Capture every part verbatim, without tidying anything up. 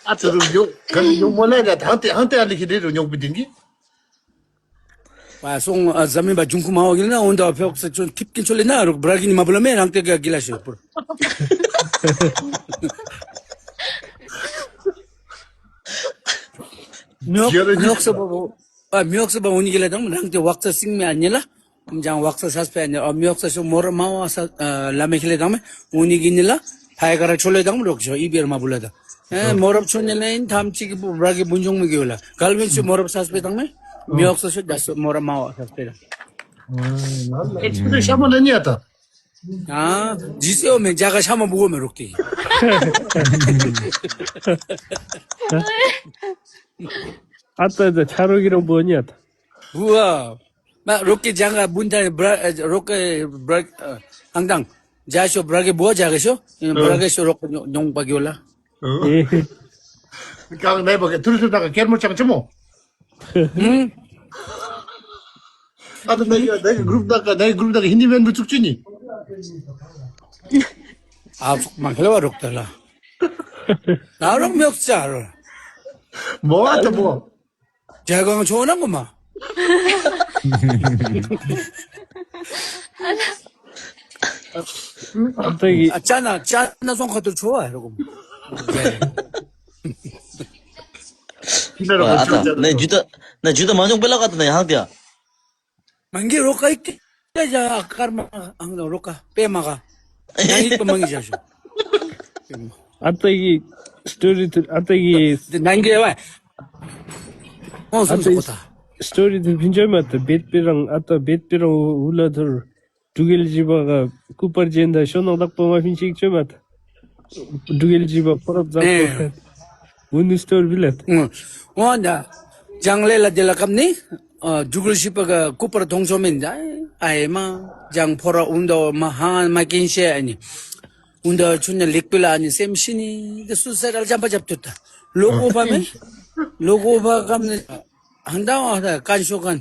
ཨ་ཙི་རུ་ཉོ་ག་ཉོ་མོ་ལ་ཡ་ད་ཧང་ཏེ་ཧང་ཏེ་ཨ་ལི་ཁི་རེ་རུ་ཉོ་པི་ཏིང་གི། བ་སོང་ཨ་ཟ་མི་བ་འབྱུང་ཁུངས་མ་འོ་གི་ན་འོན་ད་ཕྱོགས་སུ་ཆོ་ཐིབ་ཀིན་ཆོ་ལེ་ན་རུ་བྲ་གི་ནི་མ་བུ་ལ་མེ་རང་ཏེ་ག་གི་ལ་ཤོད་པུར། མྱོག་མྱོག་སོ་བ་བ་མྱོག་སོ་བ་འོ་ནི་གི་ལ་དང་རང་ཏེ་ཝག་ས་སིང་མེ་ཨ་ནི་ལ། ཀུམ་ཅང་ཝག་ས་སས་པེ་ནི་ཨ་མྱོག་ས་ཤོ་མོ་ར་མ་བ་ས་ལ་མེ་ཁི་ལེ་དང་མེ་འོ་ནི་གི་ནི་ལ་ཕའི་ཀ་ར་ཆོ་ལེ་དང་རོག་ཤོ་ཨི་བེར་མ་བུ་ལ་དང་། ཨེ་མོ་རབ་ཆོ་ནི་ལེ་ཨིན་ཐམ་ཅིག་གི་བུ་བྲ་གི་བུན་ཆུང་མི་གི་ཡོ་ལ་གལ་བིན་ཤོ་མོ་རབ་སས་པེ་དང་མེ་མྱོག་ས་ཤོ་ད་སོ་མོ་ར་མ་བ་སས་པེ་དང་། ཨེག་སི་པི་རི་ཡེནསི་ཤ་མ་ལེ་ནི་ཨ་ད། ཨ་ཇི་སེ་འོ་མེ་ཇ་ག་ཤ་མ་བུ་གོ་མེ་རོག་ཏེ། ཨ་ད་ད་ཆ་རོག་གི་རོག་བུ་ནི་ཨ་ད། བུ་ཨ། མ་རོག་གི་ཇང་ག་བུན་ཐ་བྲ་རོག་གི་བྲ་ཨ་ཧང་དང་། ཇ་ཤོ་བྲ་གི་བུ་ཇ་ག་ཤོ་བྲ་གི་ཤོ་རོག་གི་ཉོང་པ་གི་ཡོ་ལ། ཨེ། གང་ནའི་བ་གི་ཐུར་ཐུར་ད་ག་ཀེར་མོ་ཅང་ཅི་མོ། ཨ་ད་ནའི་ནའི་གུ་རུབ་ད་ག་ནའི་གུ་རུབ་ད་ག་ཧིན་དི་མེན་བུ་ཚུགས་ཅི་ནི། ཨ་ཚུགས་མ་ཁེལ་བ་རོག་ད་ལ། ད་རོག་མི་ཡོག་ཅ་རོ། མོ་ཨ་ད་མོ། ཇ་གང་ཆོ་ན་གོ་མ། ཨ་ཏ་གི་ཨ་ཅ་ན་ཅ་ན་སོང་ཁ་ཐུར་ཆོ་བ་རོ་གོ་མ། ཨ་ཏ་ནེ་ཇུ་ཏ་ནེ་ཇུ་ཏ་མ་ཉོང་པེ་ལ་ཀ་ཏ་ནེ་ཧང་ཏེ་ཡ། མང་གི་རོག་ཀ་ཡིག་ཏེ་ཡ་ཨ་ཀར་མ་ཨང་རོག་ཀ་པེ་མ་ག། ཡང་ཡིག་པ་མང་གི་བཞག་ཤོ། ཨ་ཏ་གི་སི་ཊོ་རི་ཏེ་ཨ་ཏ་གི་ཏེ་ནང་གི་ཡ་བ། ཨོ་སོང་སོང་ཨ་ཏ་གི་སི་ཊོ་རི་ཏེ་ཕིན་ཅོ་མ་ཏ་བེད་པེ་རང་ཨ་ཏ་བེད་པེ་རང་འུ་ལ་ཐུར་འབྲུག་རྒྱལ་བཞི་པ་ག་སྐུ་པར་ཅན་དང་ཤོ་ནང་བདག་པོ་མ་ཕིན་ཅིག་ཅོ་མ་ཏ། འབྲུག་རྒྱལ་བཞི་པ་ཕོ་རབ་ཛ་ཨེ་ཁོ་ཐད། འུ་ནི་སི་ཊོ་རི་བི་ལད། ཨོ་ཨོ་ད་ལྗང་ལེ་ལ་དེ་ལ་ཀམ་ནི་ཨ་འབྲུག་རྒྱལ་བཞི་པ་ག་སྐུ་པར་མཐོང་ཆོ་མེན་ད། ཨའེ་མ་ལྗང་ཕོ་ར་འུ་འདོ་མ་ཧང་མ་ཀིན་ཤེ་ཨ་ནི་འུ་འདོ་ཆུ་ནི་ལིག་པི་ལ་ཨ་ནི་སེམས་ཤི་ནི་དེ་སུ་སེ་རལ་ཅམ་པ་ཅབ་ཏུ་ད་ལོ་གོ་བ་མེ་ལོ་གོ་བ་ཀམ་ནི་ཧང་ད་ཨ་ད་ཀན་ཤོ་ཀན།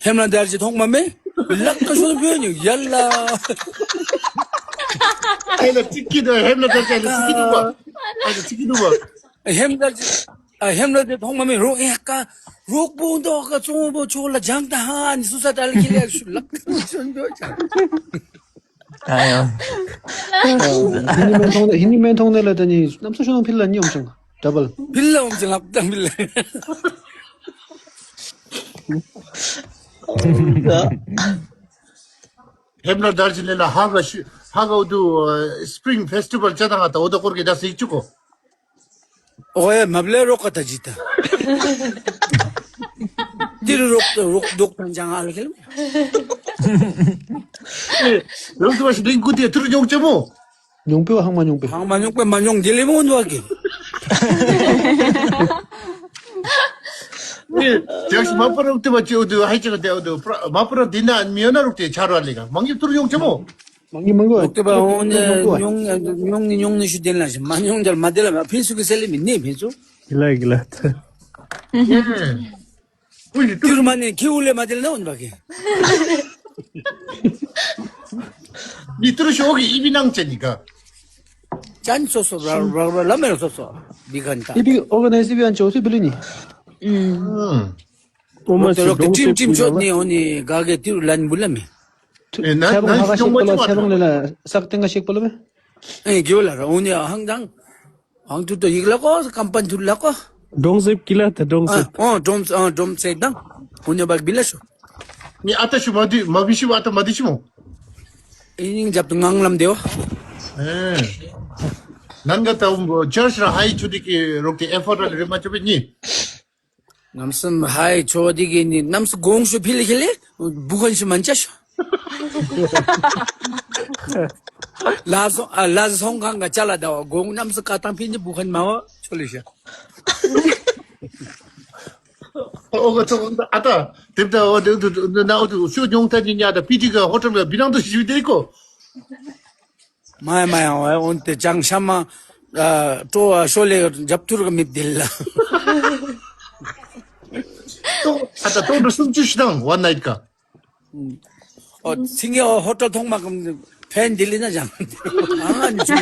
ཧེམ་ལ་དར་ཅི་མཐོང་མ་མེ། ལག་ཏུ་ཤོར་བོ་ཉུ་ཡ་ལ། ཨེ་ལ་ཅིག་གི་དོ་ཧེམ་ལ་དར་ཅི་ཨ་ལ་ཅིག་གི་འདུག་པ། ཨ་ལ་ཅིག་གི་འདུག་པ། ཧེམ་ལ་དར་ཅི་ཨ་ཧེམ་ལ་དར་མཐོང་མ་མེ་རོག་ཨེ་ཀ་རོག་པོ་འདོ་ཀ་ཙོང་པོ་ཆོ་ལ་ཇང་ད་ཧ་ནི་སུ་ས་ཏ་ལ་ཁི་ལ་ཤུ་ལག་ཏུ་ཤོར་བོ་ཅང་། ཨ་ཡ། ཧིན་དི་མེན་མཐོང་ནི་ཧིན་དི་མེན་མཐོང་ནི་ལ་ད་ནི་གནམ་ས་ཤོར་ནང་ཕིལ་ལ་ནི་ཨོམ་ཅང་ཌ་བལ། ཕིལ་ལ་ཨོམ་ཅང་ལག་ཏང་ཕིལ་ལ། ཧེམ་ལ་དར་ཅི་ལེ་ལ་ཧ་ག་ཤུ་ཧ་ག་འུ་དུ་སི་པི་རིང་ཕེསི་ཊི་བལ་ཅ་ད་ང་ད་འོ་ད་སྐོར་གི་ད་སིག་ཅུ་གོ། ཨོ་ཡ་མ་བླ་རོག་ཀ་ད་ཇི་ཏ། ཏི་རུ་རོག་རོག་རྡོག་ཐང་ཅང་ཨ་ལ་ཁེལ། རོག་ཏུ་བ་ཤི་རིང་ཀུ་ཏི་ཏི་རུ་ཉོང་ཅེ་མོ། ཉོང་པེ་བ་ཧང་མ་ཉོང་པེ། ཧང་མ་ཉོང་པེ་མ་ཉོང་དེ་ལེ་མོ་འདུག་གི། ཏེ་ཏེ་མ་པ་རོག་ཏུ་བ་ཅི་འུ་དུ་ཧའི་ཅི་ག་ཏེ་འུ་དུ་མ་པ་རོག་འདི་ན་མི་ཡོང་ན་རོག་ཏེ་ཆ་རོག་ལེ་ག་མང་གི་ཏུ་རུ་ཉོང་ཅེ་མོ། མང་གི་མང་གི་ཨོ་ཏེ་བ་ཨོ་ནི་ཉོང་ནི་ཉོང་ནི་ཤུ་དེ་ལ་ཤི་མ་ཉོང་དེ་ལ་མ་དེ་ལ་མ་ཕིན་སུ་གི་སེ་ལེ་མི་ནི་ཕིན་སུ། གི་ལ་གི་ལ། ཨུ་ནི་ཏུ་རུ་མ་ནི་ཁྱེའུ་ལེ་མ་དེ་ལ་ན་འོན་པ་གི། ནི་ཏུ་རུ་ཤོ་གི་ཨི་བི་ནང་ཅན་ནི་ག། ཅན་སོ་སོ་ར་ར་ར་ལ་མེ་ར་སོ་སོ་བི་གན་ཏ། ཨི་བི་ཨོར་ག་ནའིཛ་ཨི་བི་ཨན་ཅོ་སི་བི་ལི་ནི། ཨུམ། ཨོ་མ་ཏེ་སི་རོག་ཏེ་ཌོང་ཊིམ་ཊིམ་ཤོད་ནི་ཨོ་ནི་ག་གེ་ཏི་རུ་ལན་བུ་ལ་མེ། ཨེ་ན་ཚེ་བང་ཧ་ག་ཤེག་པ་ལོ་ཚེ་བང་ལེ་ལ་སག་ཏེང་ག་ཤེག་པ་ལོ་མེ། ཨེ་གེ་བ་ལ་ར་ཨོ་ནི་ཧང་དང་། ཧང་ཐུར་ཏོ་ཡིག་ལ་ཀོ་ཀམ་པ་ནི་ཐུར་ལ་ཀོ། ཌོང་སེབ་ཀི་ལ་ཏ་ཌོང་སེབ། ཨོ་ཌོང་ཨོ་ཌོང་སེབ་དང་། ཨོ་ནི་བག་བི་ལ་ཤོ། ནི་ཨ་ཏ་ཤུ་མ་དི་མ་བི་ཤུ་ཨ་ཏ་མ་དི་ཤུ་མོ། ཨིན་ནིང་ཇབ་ཏུ་ངང་ལམ་དེ་བ། ཨེ། ནན་ག་ཏ་ཅར་ཅི་ར་ཧའི་ཆུ་དི་ཀི་རོག་ཏེ་ཨེ་ཕོར་ཌ་རེ་མ་ཅོ་བེ་ནི། གནམ་སེམས་ཧའི་ཆོ་དི་གི་ནི་གནམ་སེམས་གོང་ཤུ་ཕི་ལི་ཁེ་ལེ་བུ་ཁན་ཤུ་མན་ཅ་ཤོ། ལ་སོ་ཨ་ལ་སོང་ཁང་ག་ཅ་ལ་ད་བ་གོང་གནམ་སེམས་ཀ་ཏང་ཕི་ནི་བུ་ཁན་མ་བ་ཆོ་ལེ་ཤ། ཨོ་ག་ཚོ་ཨ་ཏ་དེབ་ད་ཨོ་དེ་དུ་ན་ཨོ་དུ་ཤུ་ཉོང་ཐ་ནི་ཉ་ད་པི་ཏི་ག་ཧོ་ཊེལ་ག་བི་ནང་དུ་ཤུ་དེ་ཀོ། མ་ཡ་མ་ཡ་ཨོ་ཨོན་ཏེ་ཅང་ཤ་མ་ཨ་ཏོ་ཨ་ཤོ་ལེ་ཇབ་ཐུར་ག་མི་དེ་ལ། ཏོ་ཨ་ཏ་ཏོ་འདྲ་སུམ་ཅུ་ཤི་དང་ཝན་ནའིཊ་ག། ཨོ་སིང་གེ་ཨོ་ཧོ་ཊེལ་ཐོང་མ་གམ་ཕན་དེ་ལི་ན་ཅང་ཨ་ནི་ཅུ།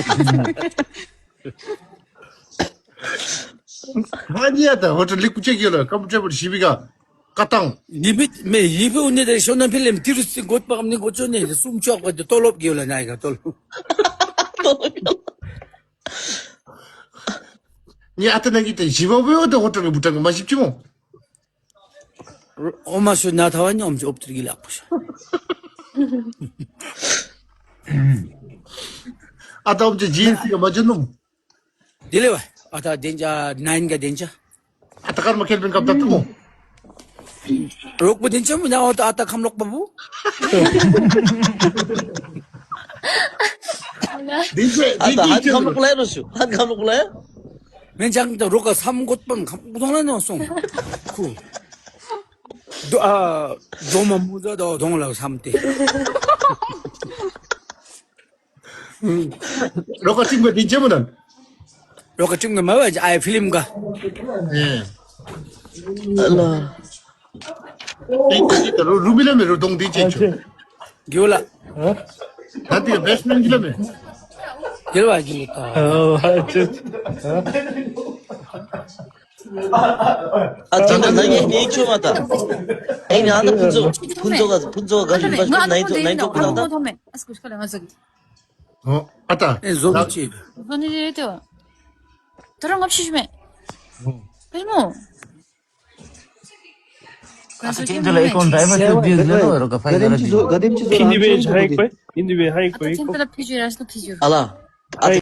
ཨ་ནི་ཡ་ད་ཧོ་ཊེལ་ལེགས་པོ་ཅིག་ཡོད་ལགས། ཀམ་ཊེ་བཱལ་བཞི་པའི་ཀ་ཀ་ཐང་། ཡིད་ཕུག་མེ་ཡིད་ཕུག་ནི་དེ་ཤོ་ན་ཕི་ལེམ་ཏི་རུ་སི་གོད་པ་གམ་ནི་གོ་ཅོ་ནི་སུམ་ཅུ་ཨ་པ་དེ་ཏོ་ལོབ་གི་ཡོད་ལགས། ནཱ་ཡི་ཀ་ཏོ་ལོབ། ནི་ཨ་ད་ནཱ་གི་ཏེ་བཞི་པ་བོ་ཡོད་དེ་ཧོ་ཊེལ་གི་བུ་ཊང་གི་མ་ཞིབ་ཅི་མོ། ཨོ་མ་ཤོ་ན་ཐ་བ་ཉོམ་ཅི་ཨོབ་ཏྲི་གི་ལགས་པོ་ཤ། ཨ་ད་ཨོམ་ཅི་ཇི་ཨེན་སི་ག་མ་ཇི་ནུམ། དེ་ལས་བ། ཨ་ད་དེན་ཅ་ནཱའིན་ག་དེན་ཅ། ཨ་ད་ཀརྨ་ཁེལ་བིན་ཀབ་ད་ཏུ་མོ། རོག་པོ་དེན་ཅ་མོ་ན་ཨོ་ད་ཨ་ད་ཁམ་ལོག་པ་བུ། དེན་ཅ་ཨ་ད་ཧན་ཁམ་ལོག་ལ་ཡ་རོ་ཤུ། ཧན་ཁམ་ལོག་ལ་ཡ། མེན་ཅང་ད་རོག་ག་སམ་གོད་པམ་ཁམ་གུ་དོང་ལ་ནོ་སོང་། ཁུ། དོ་ཨ་དོ་མ་མུ་ཛ་དོ་དོང་ལ་སམ་ཏེ། རོག་ཀ་ཊིམ་ག་དེན་ཅ་མོ་ནན། རོག་ཀ་ཊིམ་ག་མ་བ་ཨའི་ཕི་ལིམ་ག། ཨེ། ཨ་ལ། ཨེ་ཅི་ད་རུ་རུ་མི་ལ་མེ་རུ་དོང་དེན་ཅ་ཆུ། གི་ཝ་ལ། ད་དེ་བེསི་མེནཊ་གི་ལ་མེ། གི་ཝ་གི་ལ་ད། ཨ་ཅང་ན་ནི་ནི་ཆུ་མ་ད། ཨེ་ནི་ཨ་ད་ཕུན་ཚོགས་ཕུན་ཚོགས་ག་ཕུན་ཚོགས་ག་ཡིན་པ་ན་ཡི་ཚོ་ན་ཡི་ཚོ་ཀུ་ན་ད། ཨོ་ཨ་ད། ཨེ་ཛོ་གི་ཅི། ཛོ་ནི་རེད་དོ། ད་རང་ངབ་ཤི་ཤི་མེད། ཨེ་མོ། ཨ་ད་ཅན་ཅོ་ལ་ཨེ་ཀོན་ཌ་རའི་བར་ཅོ་བི་ཟེར་ལོ་རོ་ག་ཕའི་ག་ར་བི། ཧིན་དི་བེ་ཧའི་ཀོ་ཧིན་དི་བེ་ཧའི་ཀོ་ཧའི་ཀོ། ཨ་ལ། ཨ་ད།